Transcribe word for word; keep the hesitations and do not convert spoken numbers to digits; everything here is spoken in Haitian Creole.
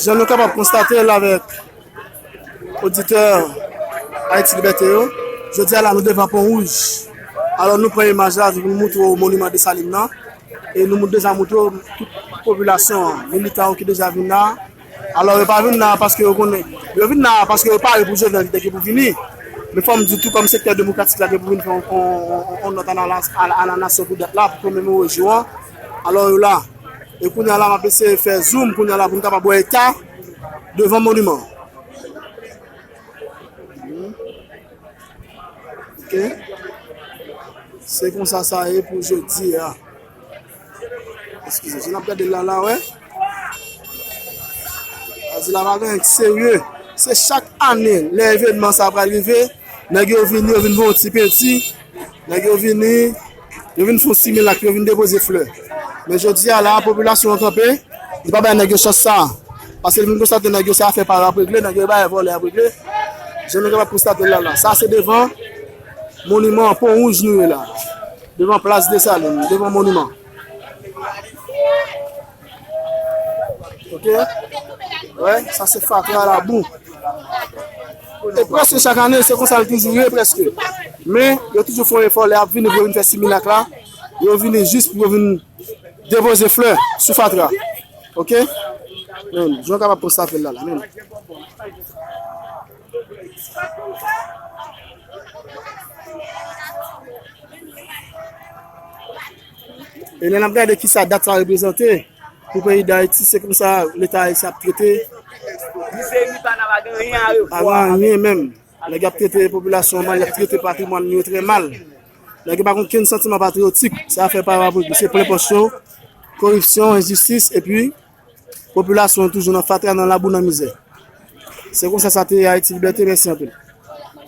Jan nou kapab konstate l avèk oditè Ayiti Libète yo, jodi a la nou devan Pon Wouj. Alò nou pran imaj la pou nou moutre w moniman Desalin nan. E nou moun deja moutre w tout popilasyon an, militan yo ki deja vin la. Alò yo pa vin la paske yo konnen. Yo vin la paske yo pare pou Jovenel ki te gen pou vini. Men fò m di tou kòm sektè demokratik la gen pou vin fè yon, yon, yon, yon nòt a la, a la, a la nasyon pou dat la pou komemore jou an. Alò yo la. E kounye a la m ap eseye fè zoom kounye a la pou n kapab wè eta devan moniman. Ok. Se konsa sa ye pou jodi a. Eskize, jan n ap gade l la la, wè. Sa di la pa gen anyen k serye. Se chak ane, lè evènman sa pral rive, nèg yo vini, yo vin fè yon ti penti, nèg yo vini, yo vin fè yon similak, yo vin depoze flè. Men jodi a la, popilasyon an kanpe, li pa bay nèg yo chans sa. Paske li vin konstate nèg yo se afè pa y ap regle, nèg yo bay vòlè y ap regle. Jan nou kapab konstate l la la. Sa se devan moniman Pon Wouj nou ye la. Devan plas Desalin, devan moniman. Ok? Wè, sa se fatra labou. E prèske chak ane, se konsa l toujou ye prèske. Men, yo toujou fè yon efò lè y ap vini pou yo vin fè similak la. Yo vini jis pou yo vin depoze flè sou fatra. Ok? Men, jan w kapab konstate l la la, men. E lè n ap gade kisa dat sa reprezante pou peyi Dayiti, se konsa Leta ayisyen ap trete. Mizeri pa nan, pa gen anyen a revwa. Pa gen anyen menm. Nèg yo ap trete popilasyon an mal, y ap trete patrimwàn yo trè mal. Nèg yo pa gen okenn santiman patriyotik. Se afè pa y ap regle. Se plen pòch yo, koripsyon, enjistis, epi popilasyon an toujou nan fatra, nan labou, nan mizè. Se konsa sa te ye Ayiti Libète, mèsi anpil.